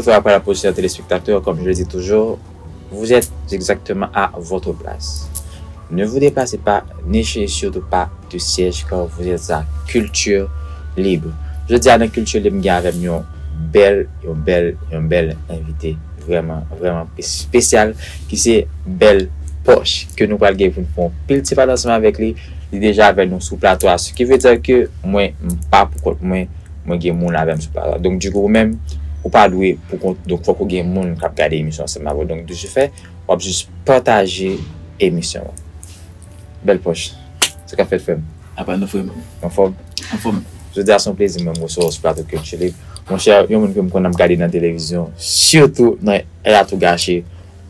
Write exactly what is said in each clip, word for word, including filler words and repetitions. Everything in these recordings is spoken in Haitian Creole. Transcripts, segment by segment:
Bonsoir, après la pause, chers téléspectateurs. Comme je le dis toujours, vous êtes exactement à votre place. Ne vous déplacez pas, ne changez surtout pas de siège, car vous êtes à Culture Libre. Jodi a nan Culture Libre, m gen avè m yon bèl, yon bèl, yon bèl envite vrèman, vrèman espesyal, ki se Bèl Pòch, ke nou pral gen pou n fè yon pil ti pale ansanm avèk li. Li deja avè nou sou plato a, ce qui veut dire que mwen, m pa pou kont mwen, mwen gen moun avè m sou plato a. Donk, dikou, ou menm, ou pa dwe pou kont, donk, fòk ou gen moun k ap gade emisyon ansanm avè w. Donk, de ce fait, w ap jis pataje emisyon an. Bèl Pòch, sa k ap fèt, frè m? Apa nou, frè m? Anfòm? Anfòm. Jodi a, se yon plezi mwen m resevwa w sou plato Culture Libre. Monchè, yon moun ke m konn ap gade nan televizyon, sitou nan El Atout Gâché,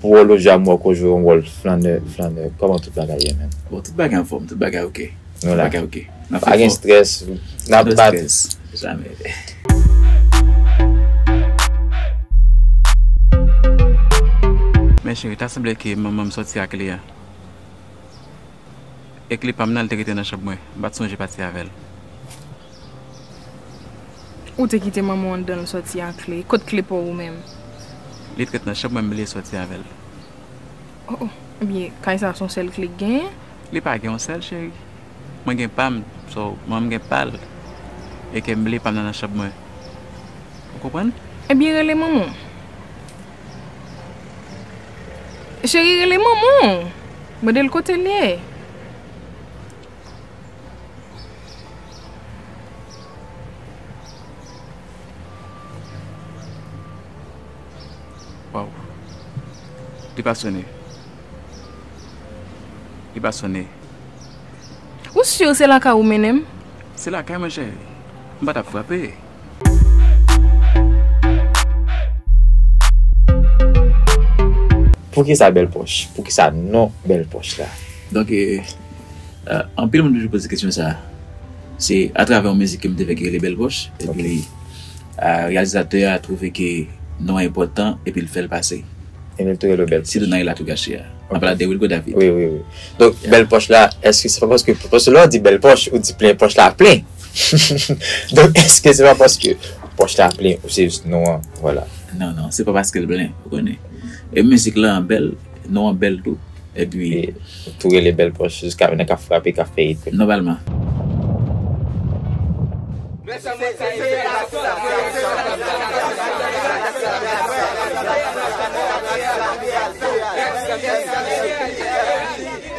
pou wòl ou jwe a, m wè w jwe yon wòl flannè, flannè. Kòman tout bagay ye, menm? Bon, tout bagay anfòm, tout bagay oke. Nou la. Tout bagay oke. Pa gen strès, n ap bat. No stress. Jamè. Men cheri, ta sanble ke manman m sòti ak li a. E kle pa m nan, li te rete nan chanm mwen. M pa t sonje pati avè l. Ou te kite manman w anndan, l sòti ak kle. Kot kle pa w ou menm? Li t ret nan chanm mwen, m bliye sòti avè l. Oh, oh. Ebyen, kay sa a se yon sèl kle k genyen? Li pa gen yon sèl, cheri. Mwen gen pa m, so, manman m gen pa l. E ke m bliye pa m nan nan chanm mwen. Ou konprann? Ebyen, rele manman w. Cheri, rele manman w. Mande l kote l ye. Waw. Li pa sone. Li pa sone. Ou si se lakay ou mennen m? Se lakay mwen, cheri. M pa t ap frape. Poukisa Bèl Pòch? Poukisa non Bèl Pòch la? Donk, eh, eh, anpil moun toujou poze kesyon sa a. Se atravè yon mizik ke m te fè ki rele Bèl Pòch. Epi, eh, reyalizatè a twouve ke non an enpòtan, epi l fè l pase. Epi l tou rele Bèl Pòch. Sitou nan El Atout Gâché a. M ap pale de Wilgo David. Wi, wi, wi. Donk, Bèl Pòch la, èske se pa paske, paske lè w di Bèl Pòch, ou di plen, pòch la plen? Donk, èske se pa paske pòch la plen ou se jis non an, vwala? Non, non, se pa paske l plen, ou konnen. E mizik la an bèl, non an bèl tou. Epi tou rele Bèl Pòch, jiska nèg k ap frape, k ap fè it. Nòmalman.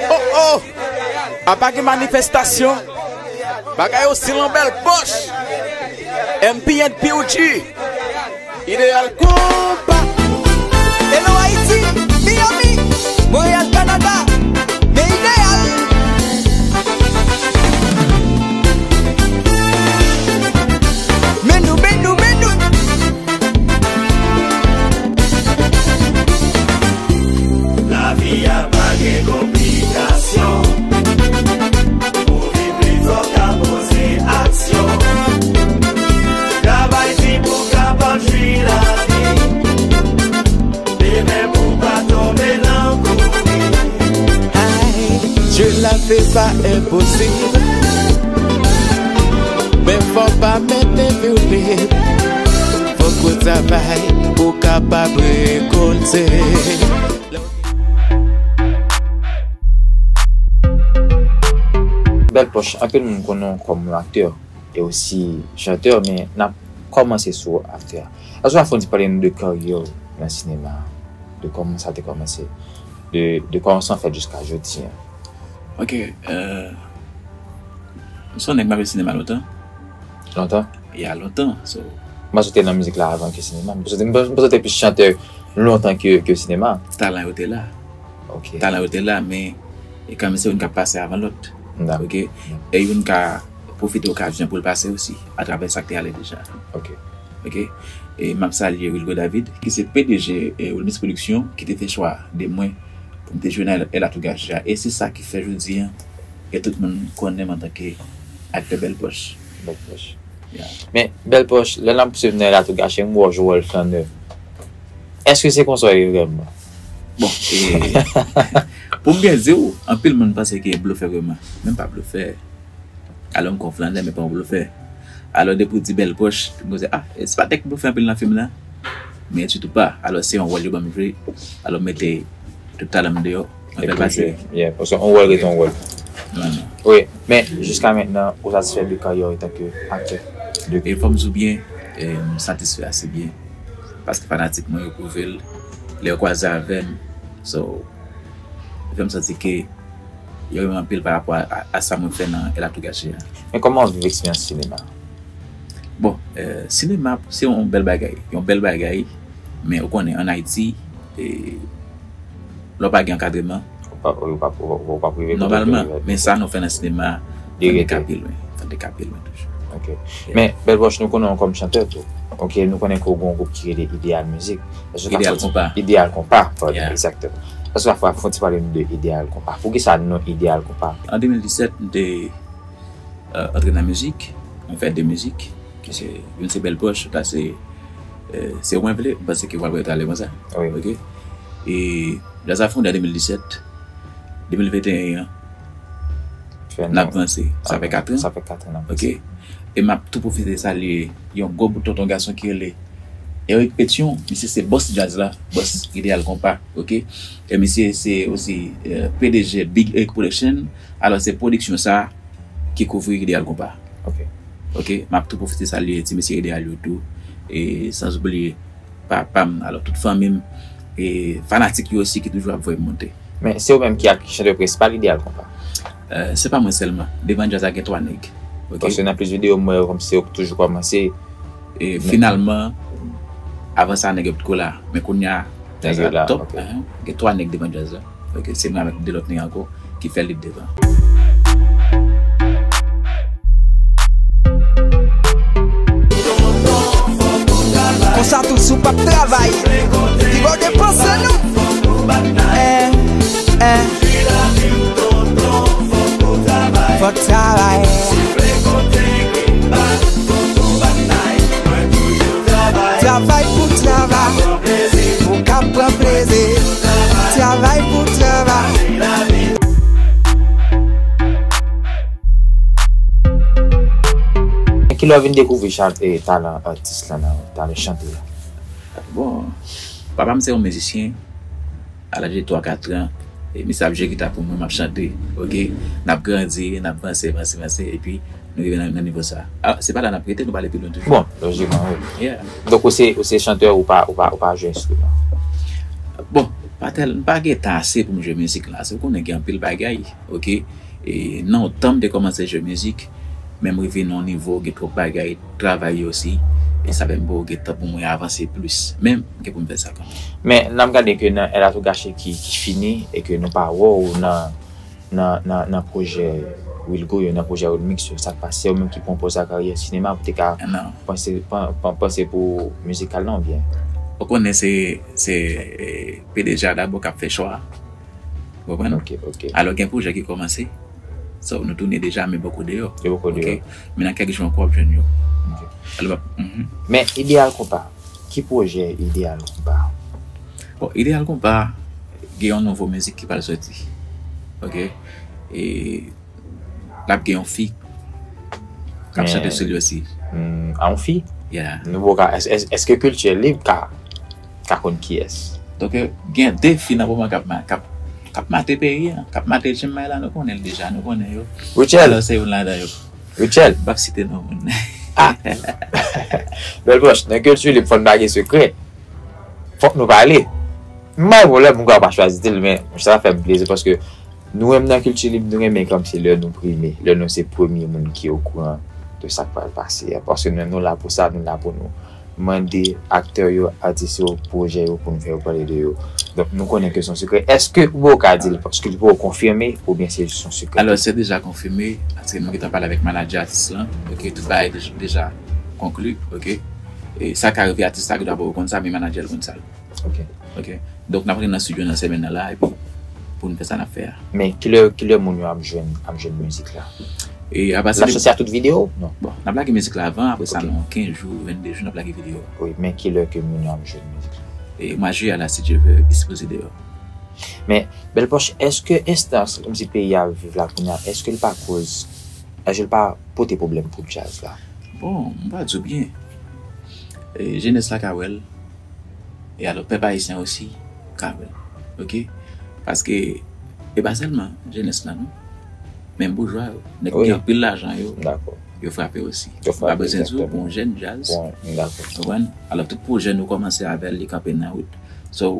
Oh, oh! Apa gen manifestasyon? Bagay yo silan Bèl Pòch. M P N P O G. Idéal Konpa. Hello Haïti, Miami, Montréal, Canada. Men Idéal. Men nou, men nou, men nou. Lavi a pa gen konplikasyon. Pou viv li fò w ka poze aksyon. Travay di pou w kapab jwi lavi. Demen pou w pa tonbe nan kouri. Ay, Dye la fè pa enposib. Men fò w pa mete vi w lib. Fòk ou travay pou w kapab rekolte. Bèl Pòch, anpil moun konnen w kòm yon aktè e osi chantè, men n ap kòmanse sou aktè a. Èske w ka fè yon ti pale nou de karyè w nan sinema a? De kòman sa te kòmanse? De, de kòman sa fèt jiska jodi a? Ok, euh, m se yon nèg m ap fè sinema lontan. Lontan? Ya, lontan. So, m panse w te nan mizik la avan ke sinema. M panse w te, m panse w te plis chantè lontan ke, ke sinema. Talan yo te la. Ok. Talan yo te la, men e kanmenm se youn k ap pase avan lòt. Dakò. Ok? E youn ka pwofite okazyon pou l pase osi, atravè sa k te ale deja. Ok. Ok? E m ap salye Wilgo David, ki se P D G e Wilmix Production, ki te fè chwa de mwen pou m te jwe nan El Atout Gâché a. E se sa ki fè jodi a, e tout moun konnen m antanke aktè Bèl Pòch. Bèl Pòch. Ya. Men, Bèl Pòch, lè n ap swiv nan El Atout Gâché, m wè w jwe wòl flannè. Èske se konsa w ye reyèlman? Bon, e, pou m byen di w, anpil moun panse ke blofè vrèman. Men m pa blofè. Alò, m kon flannè, men pa yon blofè. Alò, depi w di Bèl Pòch, m konn se, ah, e se pa nèg ki blofè anpil nan fim nan? Men etid ou pa. Alò, se yon wòl yo ban m jwe. Alò, m mete tout talan m deyò. Mwen fè l pase. Yeah, paske yon wòl rete yon wòl. Wi, men jiska mentnan, ou satisfè de karyè w antanke aktè? E fò m di w byen, e, m satisfè ase byen. Paske fanatik mwen yo pwouve l. Lè yo kwaze avè m, so, yo fè m santi ke yo renmen anpil pa rapò a, a, a sa mwen fè nan El Atou Gaché a. Men kòman w viv eksperyans sinema? Bon, e, sinema, se yon bèl bagay. Yon bèl bagay, men ou konnen, ann Ayiti, e, lè w pa gen ankadreman, ou p ap, ou p ap, ou p ap, ou p ap rive kote w vle rive. Nòmalman, men sa nou fè nan sinema, fè n dekapil, wi. Fè n dekapil, wi, toujou. Ok. Men, Bèl Pòch, nou konnen w kòm chantè tou. Ok, nou konnen ke w gen yon gwoup ki rele Idéal Musique. Idéal Konpa. Idéal Konpa, padon, egzakteman. Èske w ka fè, fè yon ti pale nou de Idéal Konpa? Poukisa non Idéal Konpa? An de mil disèt, m te, e, antre nan mizik. Mwen fè de mizik, ki se, youn se Bèl Pòch, lòt la se, e, Se Ou Mwen Vle, m panse ke w pral wè talè konsa. Wi. Ok? E djaz la fonde an de mil disèt, de mil venteyen an, n ap vanse. Sa fè kat an. Sa fè kat an n ap vanse. Ok? E m ap tou pwofite salye yon gwo bout tonton gason ki rele Eric Pétion, misye se bòs djaz la, bòs Idéal Konpa, ok? E misye se osi, e, P D G Big Eric Production. Alò, se pwodiksyon sa a ki kouvri Idéal Konpa. Ok. Ok, m ap tou pwofite salye ti mesye Idéal yo tou, e san oubliye papa m, alò tout fanmi m, e fanatik yo osi ki toujou ap voye m monte. Men se ou menm ki ak, ki chantè prensipal Idéal Konpa? E, se pa mwen sèlman. Devan djaz la gen twa nèg. Ok? Paske nan plis videyo m wè yo kòmsi se ou ki toujou kòmanse. E finalman, avan sa nèg yo potko la. Men kounye a, djaz la top. Gen twa nèg devan djaz la. Ok, se mwen avèk de lòt nèg ankò ki fè l devan. Konsa tou si w p ap travay, ki bò w depanse non. Eh, eh. Fòk travay. Travay pou travay. Pou ka pran plezi. Travay pou travay. Kilè w vin dekouvri chan-, e, talan atis la, nan talan chante a? Bon, papa m se yon mizisyen. A laj de twa, kat an, e misye ap jwe gita pou mwen, m ap chante, ok? N ap grandi, n ap vanse, vanse, vanse, epi nou rive nan, nan nivo sa. A, se pa la n ap rete, nou prale pi lwen toujou. Bon, lojikman, wi. Yeah. Donk, ou se, ou se chantè, ou pa, ou pa, ou pa jwe enstriman? Bon, pa tèl, m pa gen tan ase pou m jwe mizik la. Se ou konnen gen anpil bagay, ok? E nan yon tan m te kòmanse jwe mizik, men m rive nan yon nivo, gen twòp bagay, travay yo osi, e sa fè m poko gen tan pou mwen avanse plis. Men, m gen pou m fè sa kanmenm. Men, n ap gade ke nan El Atou Gaché ki, ki fini, e ke nou pa wè w nan, nan, nan, nan pwojè Wilgo yo, nan pwojè Wilmix yo, sa k pase, se ou menm ki pran pòz a karyè sinema pou te ka panse, pan-, pan-, panse pou mizikal la oubyen? Ou konnen se, se, e, P D G a dabò k ap fè chwa a. Ou konprann? Ok, ok. Alò, gen pwojè ki kòmanse. So, nou tounen deja, men poko deyò. Yo poko deyò. Ok? Men nan kèk jou ankò, w ap jwenn yo. Ok. Alò, mhm. Men, Idéal Konpa, ki pwojè Idéal Konpa? Bon, Idéal Konpa, gen yon nouvo mizik ki pral sòti. Ok? E l ap gen yon fi k ap chante sou li osi. Hmm, a yon fi? Yeah. Nou poko ka, èske, èske kilti lib ka, ka konn kiyès? Donk, gen de fi nan moman k ap ma-, k ap, k ap mate peyi a, k ap mate chenmay la, nou konnen l deja, nou konnen yo. Rutshelle. Alò, se youn ladan yo. Rutshelle. M p ap site non moun. Ah! Bèl Pòch, nan kilti lib fò n pa gen sekrè. Fòk nou pale. M pa gen pwoblèm, m ka pa chwazi di l, men sa fè m plezi paske nou menm nan kilti lib, nou renmen kòmsi lè nou prime, lè nou se premye moun ki okouran de sa k pral pase a. Paske nou, nou la pou sa, nou la pou nou mande aktè yo, atis yo, pwojè yo pou nou fè yo pale de yo. Donk, nou konnen ke se yon sekrè. Èske ou poko ka di l, paske li poko konfime, oubyen se jis yon sekrè? Alò, se deja konfime, paske nou gentan pale avèk manadjè atis lan, ok, tout bagay dej-, deja konkli, ok. E sa ka rive atis la, ki dwa poko konn sa, men manadjè l konn sa. Ok. Ok. Donk, n ap rantre nan estidyo nan semèn nan la, epi pou n fè sa n ap fè a. Men, kilè, kilè moun yo ap jwenn, ap jwenn mizik la? E apati de... L ap soti a tout videyo? Non. Bon, n ap lage mizik la avan, apre sa, nan kenz jou, vennde jou, n ap lage videyo. Wi, men kilè ke moun yo ap jwenn mizik la? E mwa jiyè a la, si Dye vle, li sipoze deyò. Men, Bèl Pòch, èske enstans kòmsi peyi a ap viv la kounye a, èske l pa koz, èske l pa pote pwoblèm pou djaz la? Bon, m pa di w byen. E, jenès la ka wè l, E alò, pèp ayisyen osi ka wè l. Oke? Paske e pa sèlman jenès la, non. Menm boujwa yo, nèg ki gen anpil lajan yo, yo frape osi. Yo pa bezwen di w pou yon jèn djaz. Konprann? Alò, tout pwojè nou kòmanse avè l, li kanpe nan wout. So,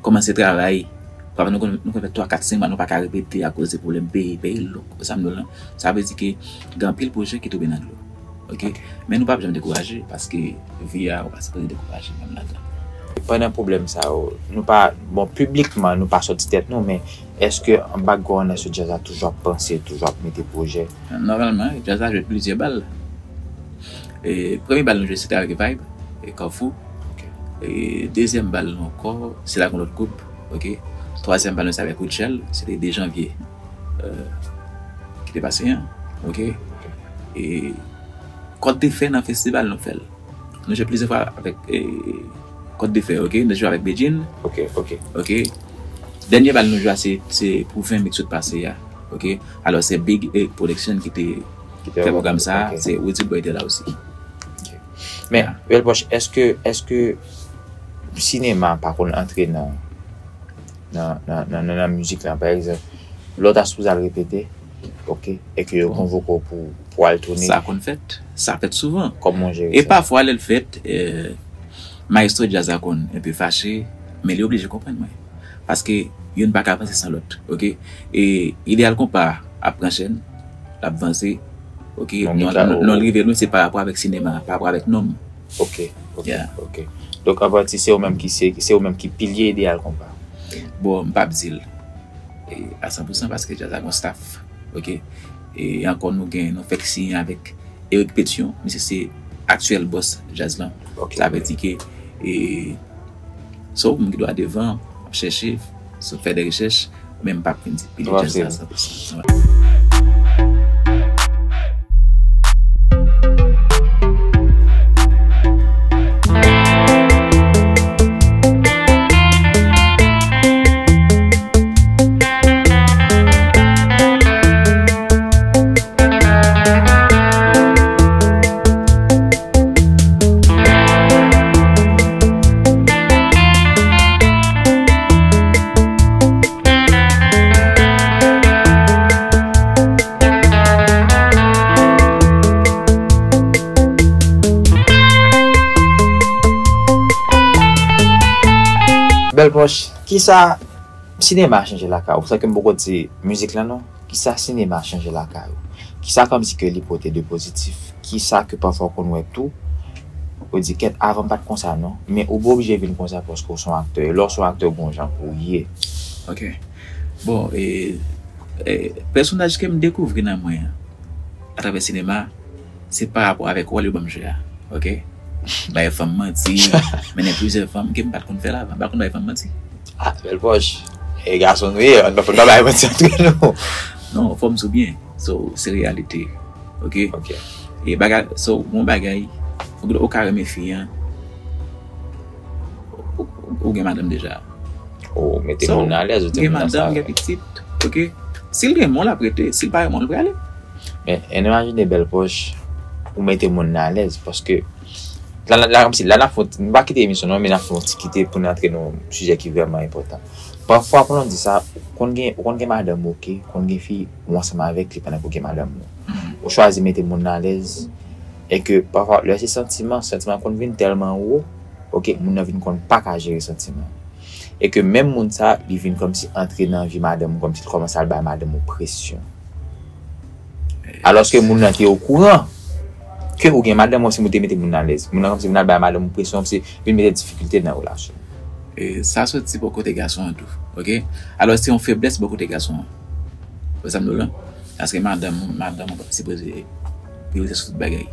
kòmanse travay. Pafwa nou konn, nou konn fè twa, kat, senk mwa, nou pa ka repete akoz de pwoblèm peyi, peyi long. Ou sa m di w lan? Sa vle di ke gen anpil pwojè ki tonbe nan dlo. Oke? Men nou p ap janm dekouraje, paske vi a, ou pa sipoze dekouraje menm ladan. Pandan pwoblèm sa yo, nou pa, bon, piblikman, nou pa sòti tèt nou, men èske an background, èske djaz la toujou ap panse, toujou ap mete pwojè? Nòmalman, djaz la jwe plizyè bal. E, premye bal nou jwe, se te avèk Vibe, e, Kafou. E, dezyèm bal nou ankò, se la kon lòt gwoup, oke? Twazyèm bal nou, se avèk Rutshelle, se te de janvye, e, ki te pase an, oke? E, Kòt de Fè nan festival nou fè l. Nou jwe plizyè fwa avèk, e, Kòt de Fè, oke? Nou jwe avèk Bedjine. Oke, oke. Oke. Dènye bal nou jwe a, se, se pou ven me k sot pase a, oke? Alò, se Big Egg Production ki te fè pwogram sa, se Roody Boy te la osi. Oke. Men, Bèl Pòch, èske, èske sinema pa konn antre nan, nan, nan, nan, nan, nan mizik la? Pa egzanp, lè w ta sipoze al repete, oke, e ke yo konvoke w pou, pou al tounen. Sa konn fèt. Sa fèt souvan. Kòman w jere sa? E pafwa, lè l fèt, e, mayestwo djaz la konn enpe fache, men li oblije konprann mwen. Paske youn pa ka vanse san lòt, oke? E Idéal Konpa ap pran chèn, l ap vanse, oke? Non, non, non, l rive lwen, se pa rapò avèk sinema, pa rapò avèk non m. Oke, oke, oke. Donk, an pati, se ou menm ki, se, se ou menm ki pilye Idéal Konpa? Bon, m p ap di l, e, a san pou san paske djaz la gon staff, oke? E ankò nou gen, nou fèk siyen avèk Eric Pétion, misye se aktyèl bòs djaz lan. Sa vle di ke, e, se yon moun ki dwe devan, ap chèche, fè de rechèch, men m p ap vin di pile djaz la san pou san. Bèl Pòch, kisa sinema chanje lakay ou? Sa ke m poko di mizik lan non. Kisa sinema chanje lakay ou? Kisa kòmsi ke li pote de pozitif? Kisa ke pafwa w konn wè tou? Ou di, kèt, avan m pa t konsa non. Men ou pa oblije vin konsa paske w se yon aktè. E lè w se yon aktè, gon jan pou w ye. Oke. Bon, e, e, pèsonaj ke m dekouvri nan mwen an, atravè sinema, se pa rapò avèk wòl yo ban m jwe a, oke? Bay fanm manti, mennen plizyè fanm, ke m pa t konn fè l avan, m pa t konn bay fanm manti. Ah, Bèl Pòch. E gason nou ye, nou pa bay manti antre nou. Non, fò m di w byen. So, se reyalite. Oke? Oke. E bagay, so, yon bagay, ou, ou ka renmen fi an, ou, ou gen madanm deja. Ou mete moun nan alèz, ou te gen madanm, gen pitit, oke? Si l renmen w, l ap rete, si l pa renmen w, l prale. Men, ann imajine Bèl Pòch, ou mete moun nan alèz, paske la, la, la, kòmsi, la, n ap fè, n pa kite emisyon non, men n ap fè yon ti kite pou n antre nan yon sijè ki vrèman enpòtan. Pafwa, pandan w di sa, ou konn gen, ou konn gen madanm ou, oke, ou konn gen fi ou ansanm avèk li pandan ke w gen madanm ou. Ou chwazi mete moun nan alèz, e ke pafwa, lè se santiman, santiman konn vin tèlman wo, oke, moun nan vin konn pa ka jere santiman. E ke menm moun sa, li vin kòmsi antre nan vi madanm ou, kòmsi li kòmanse al bay madanm ou presyon. Alòske moun nan te okouran ke ou gen madanm ou, se moun te mete moun nan alèz. Moun nan kòmsi vin al bay madanm ou presyon, kòmsi vin mete difikilte nan relasyon. E sa soti bò kote gason an tou, oke? Alò, se yon feblès bò kote gason an. Ou sa m di w lan? Paske madanm, madanm ou sipoze priyorite sou tout bagay.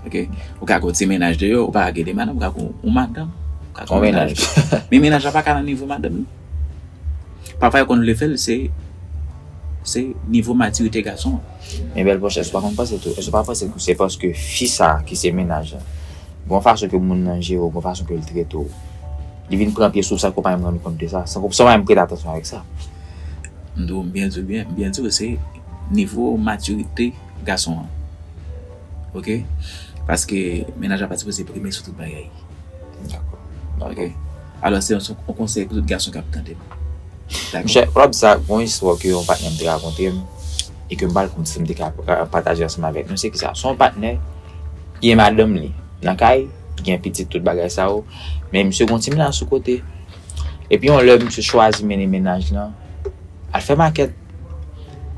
Oke? Ou ka gen yon ti mennaj deyò, ou pa ka gen de madanm, ou ka gen yon madanm, ou ka gen yon mennaj. Men mennaj la pa ka nan nivo madanm li. Pafwa yo konn vle fè l, se, se nivo matirite gason an. Men Bèl Pòch, èske w pa konn panse tou? Èske w pa panse ke se paske fi sa ki se mennaj la, gon fason ke moun nan jere w, gon fason ke l trete w, li vin pran pye sou w san ke w pa menm rann ou kont de sa, san ke, san w pa menm prete atansyon avèk sa? M di w, m byen di w byen, m byen di w, se nivo matirite gason an. Oke? Paske mennaj la pa sipoze prime sou tout bagay. Dakò. Ok. Alò, se yon, se yon konsèy pou tout gason k ap tande m. Dakò? Monchè, w ap di sa, gon istwa ke yon patnè m te rakonte m, e ke m pral konn si m te ka, euh, pataje ansanm avèk nou, se ki sa? Se yon patnè ki gen madanm li nan kay, ki gen pitit, tout bagay sa yo, men misye gon ti mennaj sou kote. Epi yon lè, misye chwazi mennen mennaj lan al fè makèt.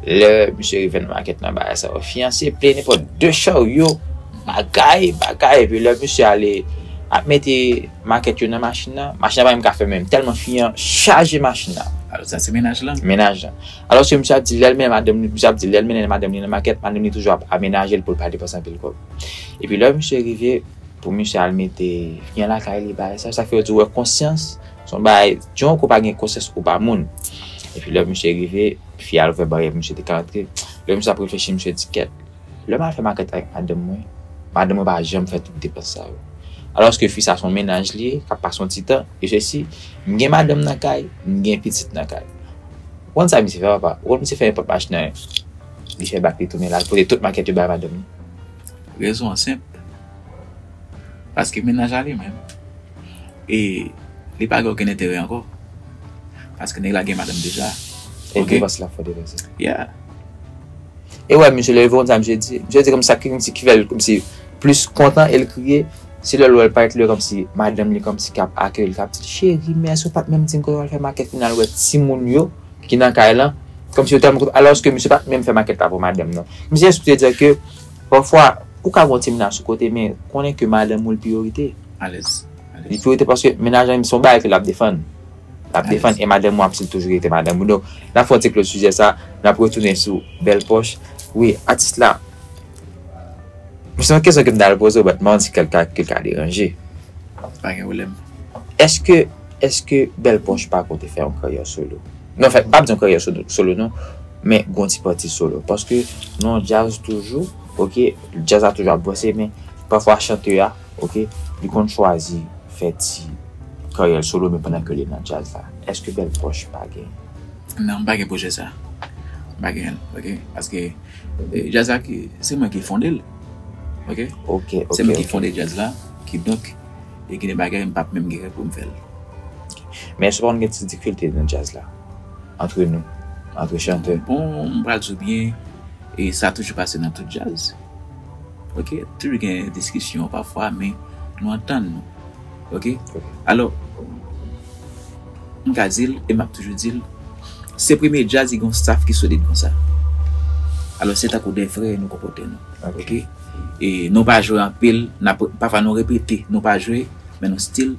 Lè misye rive nan makèt lan, bagay sa yo, fiyanse plen nenpòt de charyo, bagay, bagay. Epi lè misye ale ap mete makèt yo nan machin nan, machin nan pa menm ka fèmen, tèlman fiyan chaje machin nan. Alò, sa se mennaj lan. Mennaj lan. Alòske misye ap di lè l mennen madanm li, misye ap di lè l mennen madanm li nan makèt, madanm li toujou ap amenaje l pou l pa depanse anpil kòb. Epi lè misye rive, pou misye al mete fiyan lakay li, bagay sa, sa fè yo di w wè konsyans, se yon bagay, jan w ko pa gen konsyans ou pa moun. Epi lè misye rive, fi a louvè baryè pou misye te ka rantre. Lè misye ap reflechi, misye di kèt, lè m al fè makèt avèk madanm mwen, madanm mwen pa janm fè tout depans sa yo. Alòske fi sa se yon mennaj li ye, k ap pase yon ti tan, e sesi, m gen madanm nan kay, m gen pitit nan kay. Ou konn sa misye fè, papa? Ou konn misye fè nenpòt machin nan, li fè bak, li tounen, l al pote tout makèt yo bay madanm li. Rezon an senp. Paske mennaj la li menm, e li pa gen okenn enterè ankò. Paske nèg la gen madanm deja. E ok? Depans la fò depanse. Yeah. E wè, misye leve konn sa misye di. Misye di kòmsi sa ki, kòmsi ki fè l kòmsi plis kontan e l kriye. Se lè l wè l parèt lè kòmsi madanm li kòmsi k ap akeyi l, k ap di, cheri, men èske w pa t menm di m ke w al fè makèt, fin al wè timoun yo ki nan kay lan? Kòmsi yo tèlman kontan. Alòske misye pa t menm fè makèt la pou madanm nan. Misye esplike di ke pafwa, ou ka gen yon ti mennaj sou kote, men konnen ke madanm ou l priyorite. Alèz. Li priyorite paske mennaj lan se yon bagay ke l ap defann. L ap defann e madanm ou ap toujou rete madanm ou. Donk, n ap fè yon ti kloz sijè sa, n ap retounen sou Bèl Pòch. Wi, atis la. Se yon kesyon ke m ta al poze w, but m pa santi ke l ka, ke l ka deranje. Pa gen pwoblèm. Èske, èske Bèl Pòch pa konte fè yon karyè solo? Non, anfèt, m p ap di yon karyè solo, solo non, men gon ti pati solo. Paske nan djaz toujou, ok, djaz la toujou ap vanse, men pafwa chantè a, ok, li konn chwazi fè ti karyè l solo, men pandan ke li nan djaz la. Èske Bèl Pòch pa gen? Non, m pa gen pwojè sa. M pa gen l, ok? Paske, e, djaz la ki, se mwen ki fonde l. Ok? Ok, ok. Se mwen ki fonde djaz la, kidonk, e gen de bagay m p ap menm gen pou m fè l. Men èske w pa konn gen ti difikilte nan djaz la? Antre nou, antre chantè. Bon, m pral di w byen, e sa toujou pase nan tout djaz. Ok? Toujou gen diskisyon pafwa, men nou antann nou. Ok? Ok. Alò, m ka di l, e m ap toujou di l, se premye djaz ki gen yon staff ki solid konsa. Alò, se tankou de frè nou konpòte nou. Ok. Ok? E nou pa jwe anpil, n ap, pafwa nou repete, nou pa jwe, men nou still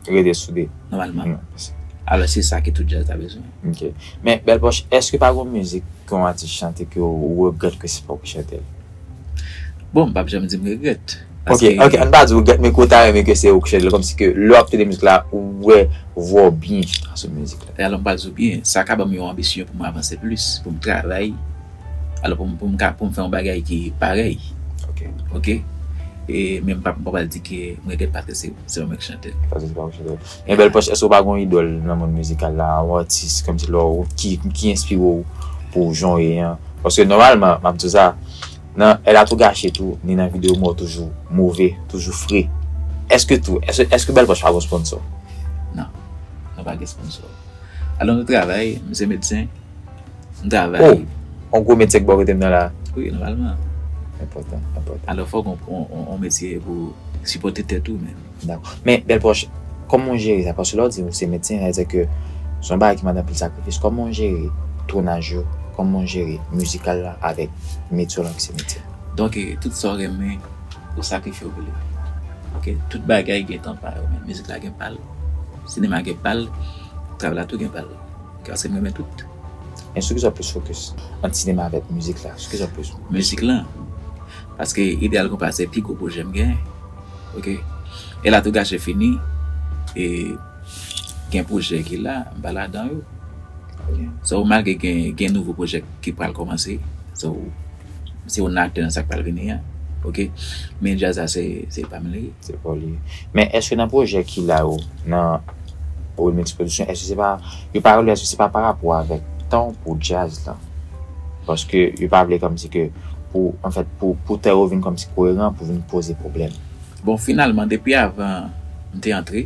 rete soude. Nòmalman. Mm. Alò, se sa ke tout djaz ta bezwen. Ok. Men, Bèl Pòch, èske pa gon mizik ke yon atis chante ke ou regrèt ke se pa ou ki chante l? Bon, m p ap janm di m regrèt. Ok, paske ok, ann pa di regrèt, men ke ou ta renmen ke se ou ki chante l, kòmsi ke lè w ap tande mizik la, ou wè vwa w byen chita sou mizik la. E alò, m pral di w byen, sa ka ban m yon anbisyon pou m avanse plis, pou m travay, alò, pou m, pou m ka, pou m fè yon bagay ki parèy. Ok. Ok? E, men m p ap, m p ap pral di ke m regrèt paske se, se pa mwen ki chante l. Paske se pa ou ki chante l. Men Bèl Pòch, èske w pa gen yon idòl nan mond mizikal la, yon atis kòmsi lè w, ki, ki enspire w pou w jan w ye an? Paske nòmalman, m ap di w sa, nan El a tou gache tou, ni nan videyo mwen w toujou move, toujou fre. Èske tou, èske, èske Bèl Pòch pa gen sponsò? Non, nou pa gen sponsò. Alò nou travay, m se medsen, m travay. Oh, yon gwo medsen ki bò kote m nan la. Wi, nòmalman. Enpòtan, enpòtan. Alò fòk yon, yon, yon, yon metye pou sipòte tèt ou menm. Dakò. Men, Bèl Pòch, kòman w jere sa? Paske lè w di w se medsen, sa vle di ke se yon bagay ki mande anpil sakrifis. Kòman w jere tounaj yo? Kòman w jere mizikal la avèk metye w lan ki se medsen? Donk, e, tout sa w renmen, ou sakrifye w pou li. Ok? Tout bagay gen tan pa yo, men mizik la gen pa l, sinema gen pa l, travay la tou gen pa l. Paske m renmen tout. Men sou kisa w plis fokis? Ant sinema avèk mizik la, sou kisa w plis? Mizik lan. Paske Ideal Konpa se pi gwo pwojè m genyen. Ok. E la tou gache fini. E gen pwojè ki la, m pa ladan yo. Ok. So, malgre gen, gen nouvo pwojè ki pral kòmanse. So, se yon aktè nan sa k pral vini an. Ok. Men djaz la se, se pa m li ye. Se pa w li ye. Men èske nan pwojè ki la yo, nan Remix Production, èske se pa, yo pa rele, èske se pa pa rapò avèk tan w pou djaz lan? Paske yo pa vle kòmsi ke pou, anfèt, pou, pou tan yo vin kòmsi koeran, pou vin poze pwoblèm. Bon, finalman, depi avan M te antre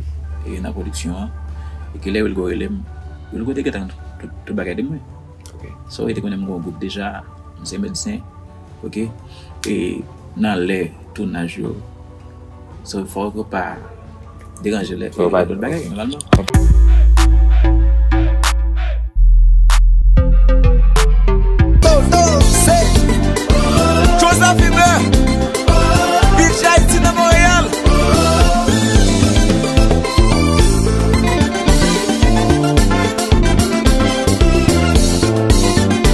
e, nan pwodiksyon an, e ke lè Wilgo rele m, Wilgo te gentan tout, tout bagay de mwen. Ok. So, li te konnen m gen yon gwoup deja, m se medsen, ok? E nan lè tounaj yo, so, fò yo pa deranje lè, fò yo pa lòt bagay, nòmalman. Toto, se Joseph Hubert, Beach Haiti nan Montréal.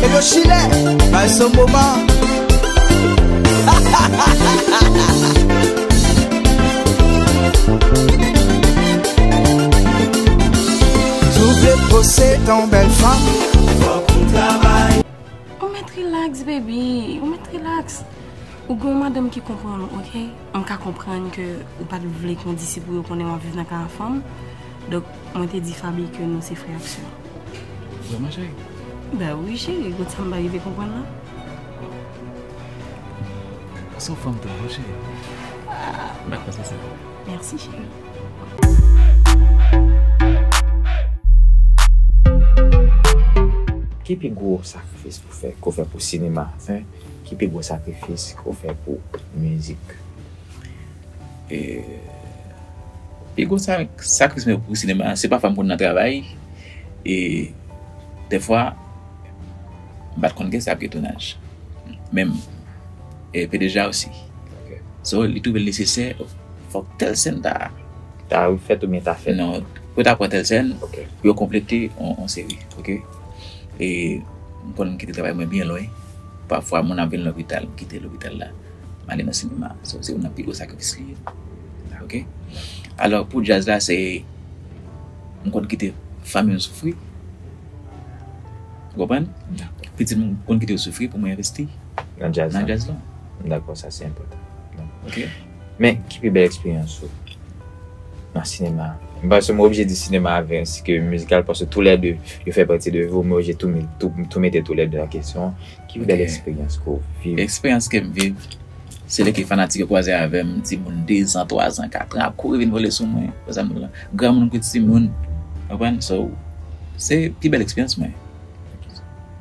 Ebyen, Chile, bay son moman. Si w vle pose yon bèl fanm, fòk ou travay. Ou mèt relax, baby. Ou mèt relax. Ou gen yon madanm ki konprann ou, ok? M ka konprann ke ou pa t vle ke yon disip ou yo konnen w ap viv nan kay yon fanm. Donk, mwen te di Faby ke nou se frè ak sè. Vrèman, cheri? Ben wi, cheri. Kot sa m pa rive konprann la? Ou se yon fanm tou bon, cheri. M pa t panse sa. Mèsi, cheri. Ki pi gwo sakrifis ou fè, ke w fè pou sinema? Hein? Ki pi gwo sakrifis ke w fè pou mizik? E, pi gwo sa, sakrifis mwen pou sinema, se pafwa m konn nan travay, e dèfwa, m pa t konn gen sa ap gen tounaj. Menm, e P D G a osi. Ok. So, li twouve l nesesè, fòk tèl sèn ta, ta refèt oubyen ta fèt. Non, pou ta pran tèl sèn, ok, pou yo konplete yon, yon seri, ok? E m konn kite travay mwen byen lwen. Pafwa, moun ap vin lopital, m kite lopital la, m ale nan sinema. So, se youn nan pi gwo sakrifis li ye. Ok? Alò, pou djaz la, se, m konn kite fanmi m soufri. Ou konprann? Dakò. Pitit mwen konn kite yo soufri pou mwen envesti nan djaz, nan djaz la. Dakò, sa se enpòtan. Ok. Men, ki pi bèl eksperyans ou nan sinema? M panse mwen oblije di sinema avè, ensi ke mizikal, paske toulède yo fè pati de vi w, men oblije tou, tou, tou mete toulède nan kesyon. Ki pi bèl, ok, eksperyans ke w viv? Eksperyans ke m viv, se lè ke fanatik yo kwaze avè m, timoun dezan, twazan, katran, ap kouri vin vole sou mwen. Wè sa m di w la? Granmoun kou timoun. Konprann? So, se pi bèl eksperyans mwen.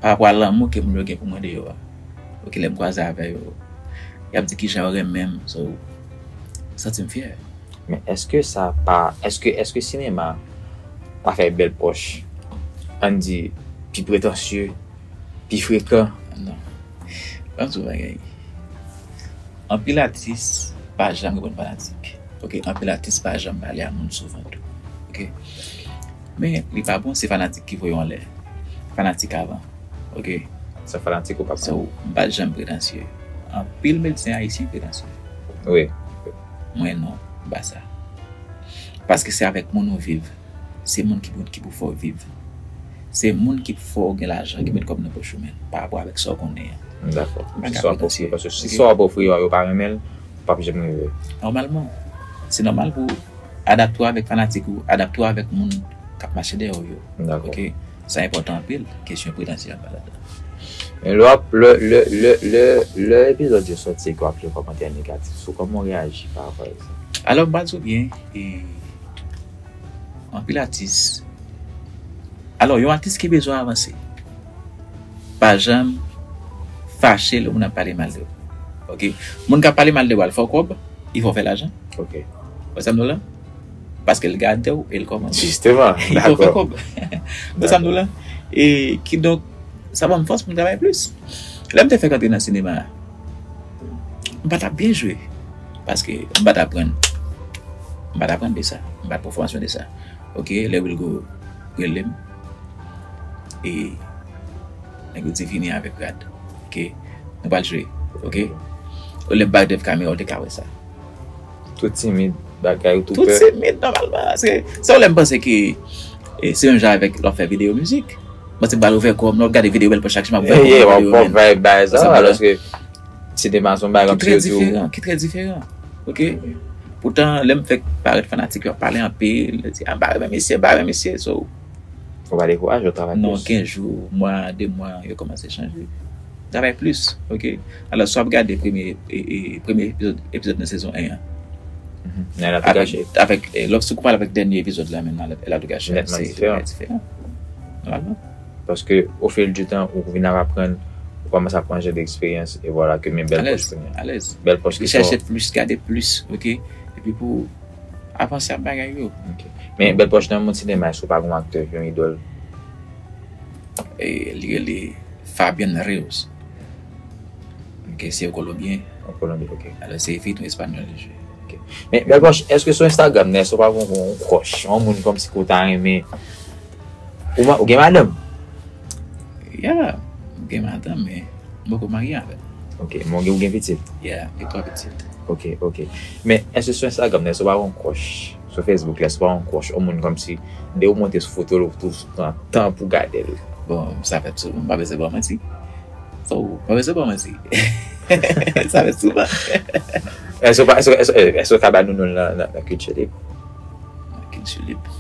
Pa rapò a lanmou ke moun yo gen pou mwen deyò a. Ok, lè m kwaze avè yo, y ap di kijan yo renmen m. So, m santi m fyè. Men èske sa pa, èske, èske sinema pa fè bèl pòch, ann di, pi pretansye, pi frekan? Non. Ban m di w bagay. Anpil atis pa janm reponn fanatik. Ok, anpil atis pa janm pale a moun souvan tou. Ok. Men, li pa bon, se fanatik ki voye w anlè. Fanatik avan. Ok. San fanatik, ou pa pale. So, m pa t janm pretansye. Anpil medsen ayisyen pretansye. Wi. Mwen non, m pa sa. Paske se avèk moun ou viv. Se moun ki pou, ki pou fè w viv. Se moun ki pou fè w gen lajan, ki met kòb nan pòch ou, men pa rapò avèk sa w konnen an. Dakò. M pa ka pretansye. Paske si sa w ap ofri yo, yo pa renmen l, w p ap janm rive. Nòmalman, se nòmal pou w adapte w avèk fanatik ou, adapte w avèk moun k ap mache dèyè w yo. Dakò. Ok? Sa enpòtan anpil, kesyon pretansye ap ba ladan. Men lè w ap, lè, lè, lè, lè, lè epizòd yo sòti e ke w ap jwenn kòmantè negatif sou, kòman w reyaji pa rapò a sa? Alò, m pral di w byen, e, anpil atis. Alò, yon atis ki bezwen avanse, pa janm fache lè moun ap pale mal de ou. Ok? Moun k ap pale mal de ou a, l fè w kòb, li fè w fè lajan. Ok. Wè sa m di w la? Paske l gade w e l kòmante. Jisteman, li fè w fè kòb. Wè sa m di w la? E kidonk, sa ban m fòs pou m travay plis. Lè m te fèk antre nan sinema a, m pa t ap byen jwe. Paske m pa t aprann. M pa t aprann de sa. M pa t pran fòmasyon de sa. Ok, lè Wilgo rele m, e nèg yo di vini avèk rad. Ok, nou pral jwe. Ok, olè m pa dev kamera, ou te ka wè sa. Tou timid, bagay ou tou pè. Tou timid, nòmalman. Paske se ou lè m panse ke, e, se menm jan avèk lè w ap fè videyo mizik. M panse m pral ouvè kò m, lè w ap gade videyo bèl pou chak jou, m ap ouvè kò m nan videyo, men. Wè, w ap fè bay sa, paske sinema se yon bagay kòmsi yo di w. Ki trè diferan, ki trè diferan. Ok? Poutan, lè m fèk parèt, fanatik yo ap pale anpil, yo di, "A, m pa renmen misye, m pa renmen misye." So, ou pa dekouraje, ou travay plis. Non, kenz jou, mwa, de mwa, yo kòmanse chanje. Travay plis, ok? Alò, si w ap gade premye, e, e, premye epizòd, epizòd nan sezon en an, Nan L a tou gache. Avèk, eh, lòske ou pale avèk dènye epizòd la menm nan L a tou gache, se diferan. Nètman diferan. Nòmalman. Paske, au fil du temps, ou vin ap aprann, ou kòmanse ap manje de eksperyans, e vwala ke men Bèl Pòch kounye a. Alèz, alèz. Bèl Pòch ki sòti. Chèche plis, gade plis, oke? Epi pou avanse ap bagay yo. Oke. Men Bèl Pòch nan mond sinema, èske ou pa gen yon aktè, yon idòl? E, li rele Fabian Reyes. Oke, se yon Kolonbyen. Yon Kolonbyen, oke. Alò, se feyton espanyòl li jwe. Oke. Men, Bèl Pòch, èske sou Instagram nan, èske ou pa gen yon, yon crush, yon moun kòmsi ke w ta renmen? Ou ma-, ou gen madanm? Ya, m gen madanm, men m poko marye avè l. Oke, men ou gen, ou gen pitit? Ya, m gen twa pitit. Oke, oke. Men, èske sou Instagram nan, èske ou pa gen yon crush? Sou Facebook la, èske ou pa gen yon crush, yon moun kòmsi, depi ou monte sou foto l, ou toujou pran tan pou gade l? Bon, sa fèt souvan, m pa bezwen ba w manti. So, mwen se bon, mwen si. Sa fè souvan. Èske w pa, èske, èske, èske w ka ba nou non l nan, nan, nan Kilti Lib? Nan Kilti Lib.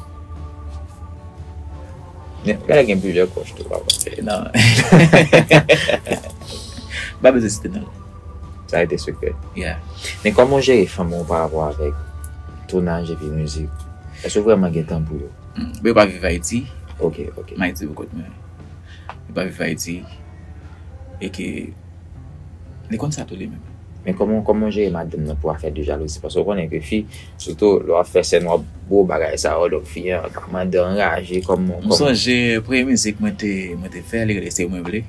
Men, gade gen plizyè crush tou, pa konn. Eh, non. M pa bezwen site non l. Sa rete sekrè. Yeah. Men kòman w jere fanmi w pa rapò avèk tounaj epi mizik? Èske w vrèman gen tan pou yo? Hmm. Men yo pa viv Ayiti. Ok, ok. M Ayiti pou kont mwen. Li pa viv Ayiti. E ke li konn sa tou li menm. Men kòman, kòman w jere madanm nan pou afè de jalouzi? Paske w konnen ke fi, sitou lè w ap fè sèn, w ap gwo bagay sa yo, donk fi an ka mande anraje, kòman, kòman? M sonje premye mizik mwen te, mwen te fè, li rele Se Ou Mwen Vle.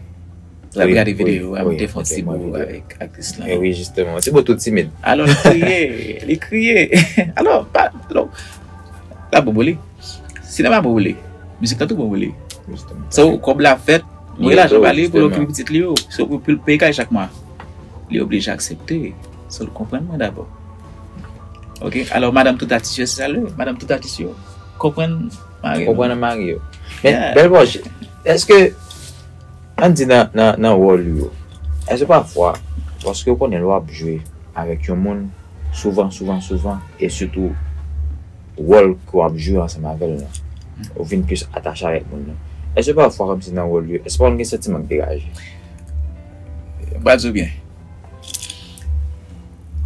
Lè m gade videyo a, m te fè yon ti bo avèk aktris lan. Wi, jisteman. Ti bo tou timid. Alò, li kriye, li kriye. Alò, pa, alò, la bobo li. Sinema bobo li. Mizik lan tou bobo li. Jisteman. So, kòb la fèt, voye lajan ba li pou l okipe pitit li yo. So, pou, pou l peye kay chak mwa. Li oblije aksepte. So, l konprann mwen dabò. Ok, alò, madanm tout atis yo, se sa l ye. Madanm tout atis yo, konprann mari yo. Konprann mari yo. Men, Bèl Pòch, èske Ann di nan, nan, nan wòl ou yo, èske pafwa, paske w konnen lè w ap jwe avèk yon moun, souvan, souvan, souvan, e sitou wòl ke w ap jwe ansanm avè l lan, ou vin plis atache avèk moun nan. Èske pafwa, kòmsi nan wòl ou yo, èske pa w gen santiman k degaje? M pral di w byen.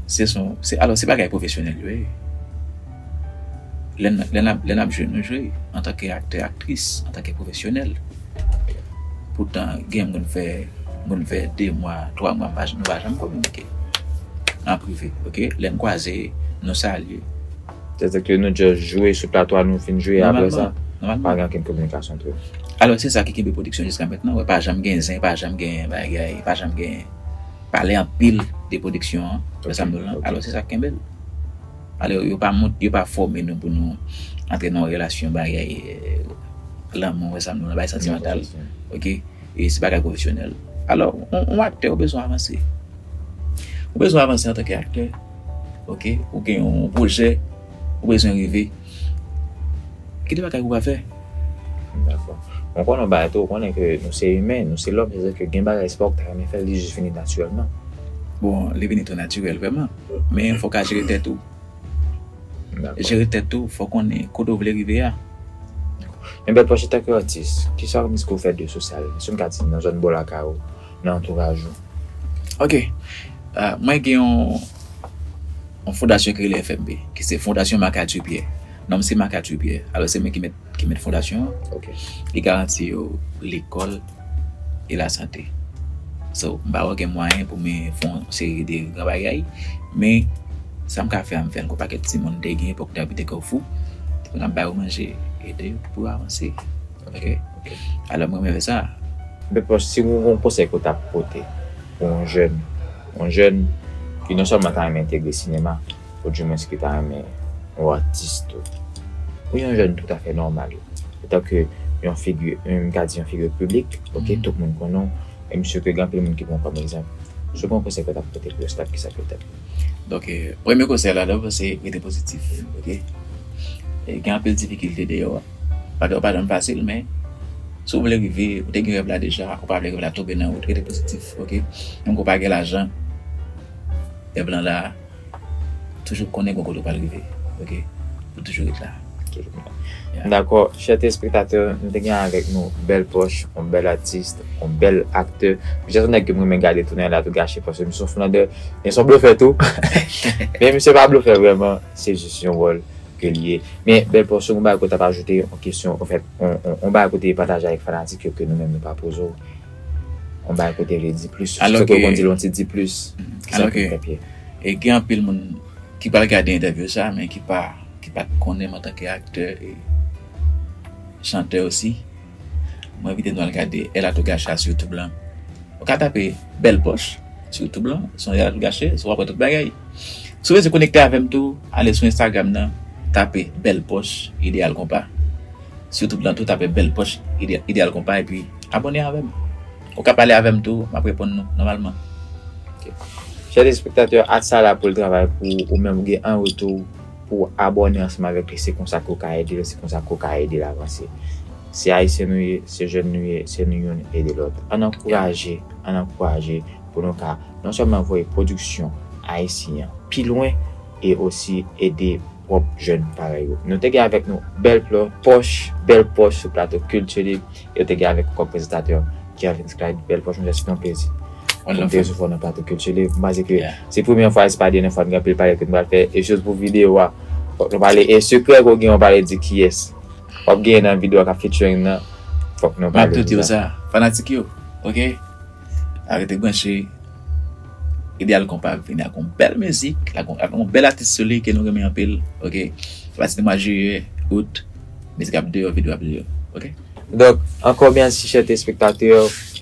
Se son, se, alò, se bagay pwofesyonèl yo ye. Lè n, lè n ap, lè n ap jwe, nou jwe antanke aktè, aktris, antanke pwofesyonèl. Poutan, gen moun fè, moun fè de mwa, twa mwa, nou pa, nou pa janm kominike an prive, ok? Lè n kwaze, nou salye. Sètadi ke nou just jwe sou plato a, nou fin jwe, apre sa, pa gen okenn kominikasyon antre nou. Alò, se sa ki kenbe pwodiksyon jiska mentnan, wè, pa janm gen zen, pa janm gen bagay, pa janm gen pale anpil de pwodiksyon an, wè sa m di w lan. Alò, se sa k kenbe l. Alò, yo pa mont, yo pa fòme nou pou nou antre nan yon relasyon bagay, eh, lanmou, wè sa m di w lan, bagay santimantal. Ok? E se bagay pwofesyonèl. Alò, yon, yon aktè, ou bezwen avanse. Ou bezwen avanse antanke aktè. Ok? Ou gen yon pwojè, ou bezwen rive. Gen de bagay ou pa fè. Dakò. Mwen konnen yon bagay tou, ou konnen ke nou se imen, nou se lòm, sètadi ke gen bagay se pa ou ki ta renmen fè l, li jis vini natirèlman. Bon, li vini tou natirèl vrèman. Men fòk w ka jere tèt ou. Dakò. Jere tèt ou, fòk konnen kote w vle rive a. Men Bèl Pòch, antanke atis, kisa kòm mizik ou fè de sosyal? Si m ka di nan zòn bò lakay ou, nan antouraj ou? Ok. Ah, mwen gen yon, yon fondasyon ki rele F M P, ki se Fondasyon Marc Arthur Pierre. Non m se Marc Arthur Pierre. Alò, se mwen ki mèt, ki mèt fondasyon an. Ok. Li garanti yo lekòl e lasante. So, m pa wè gen mwayen pou mwen fè yon seri de gran bagay, men sa m ka fè a, m fè l. Gon pakèt timoun te gen epòk te abite Kafou, te konn ap ba yo manje, ede yo pou yo avanse. Ok? Ok. Alò, mwen renmen fè sa. Bèl Pòch, si w gen yon konsèy ke w t ap pote pou yon jèn, yon jèn ki non sèlman ta renmen entegre sinema, ou dimwens ki ta renmen yon atis tou, ou yon jèn toutafè nòmal, antanke yon figi, m ka di yon figi piblik, ok, tout moun konnen w, e m si ke gen anpil moun ki pran w kòm egzanp. Si w gen yon konsèy ke w t ap pote pou yo, se t ap kisa ke l t ap ye? Donk, eh, premye konsèy la, dabò, se rete pozitif, ok? E gen anpil difikilte deyò a. Bagay yo pa janm fasil, men si w vle rive, ou te gen rèv la deja, ou pa vle rèv la tonbe nan wout, rete pozitif, ok? Menm ke w pa gen lajan, rèv lan la, toujou konnen gon kote w pral rive, ok? Ou toujou ret la. Tout moun. Yeah. Dakò, chè telespektatè, nou te gen avèk nou Bèl Pòch, yon bèl atis, yon bèl aktè. Misye se yon nèg ke m renmen gade tou nan Latougache, paske misye se yon flannè, men se yon blofè tou. Men misye pa blofè vrèman, se jis yon wòl ke l ye. Men Bèl Pòch, yon bagay ke w t ap ajoute, yon kesyon, anfèt, yon, yon, yon bagay ke w te pataje avèk fanatik yo ke nou menm nou pa poze w. Yon bagay ke w te vle di plis. Alò ke, ke w konn di l yon ti di plis. Kisa ke w konn fè? E gen anpil moun ki pral gade entèvyou sa, men ki pa, ki pa t konnen m antanke aktè e chantè osi. Mwen envite nou al gade Latougache sou YouTube lan. Ou ka tape Bèl Pòch sou YouTube lan, se yon Latougache, so w ap wè tout bagay. Si w bezwen konekte avè m tou, ale sou Instagram nan, tape Bèl Pòch Ideyal Konpa. Sou YouTube lan tou, tape Bèl Pòch Ide-, Ideyal Konpa, epi abòne avè m. Ou ka pale avè m tou, m ap reponn nou nòmalman. Ok. Chè telespektatè, art sa la pou l travay pou ou menm, ou gen an retou pou w abòne ansanm avèk li. Se konsa ke w ka ede l, se konsa ke w ka ede l avanse. Se Ayisyen nou ye, se jèn nou ye, se nou youn ede lòt. Ann ankouraje, ann ankouraje pou nou ka non sèlman voye pwodiksyon ayisyen an pi lwen e osi ede pwòp jèn parèy yo. Nou te gen avèk nou Bèl Plo-, Pòch, Bèl Pòch sou plato Kilti Lib, e nou te gen avèk kòm prezantatè Kevin Clyde. Bèl Pòch, mwen se yon plezi pou m te resevwa w nan plato Kilti Lib. M panse ke se premyè fwa, se pa dènyè fwa, nou gen anpil pale ke nou pral fè, e sitou pou videyo a. Fòk nou pale, e sekrè ke w gen, w pale di kiyès w ap genyen nan videyo a k ap featuring nan, fòk nou pale de sa. M ap tout yo sa, fanatik yo, ok? Rete branche. Ideyal Konpa ap vini ak yon bèl mizik, ak yon, ak yon bèl atis sou li ke nou renmen anpil, ok? Pati de mwa jiyè, out, mizik ap deyò, videyo ap deyò, ok? Donk, ankò mèsi, chè telespektatè,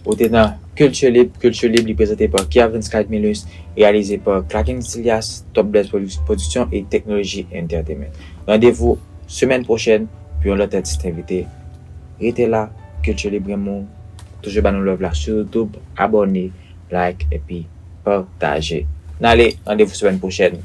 ou te nan Kilti Lib. Kilti Lib, li prezante pa Kevin Scott Milus, reyalize pa Clacken Stilias, Top Bless Produ-, Production e Teknoloji Entertainment. Randevou semèn pwochèn pou yon lòt atis envite. Rete la, Kilti Lib renmen w. Toujou ba nou love la sou YouTube, abòne, like, epi pataje. N ale, randevou semèn pwochèn.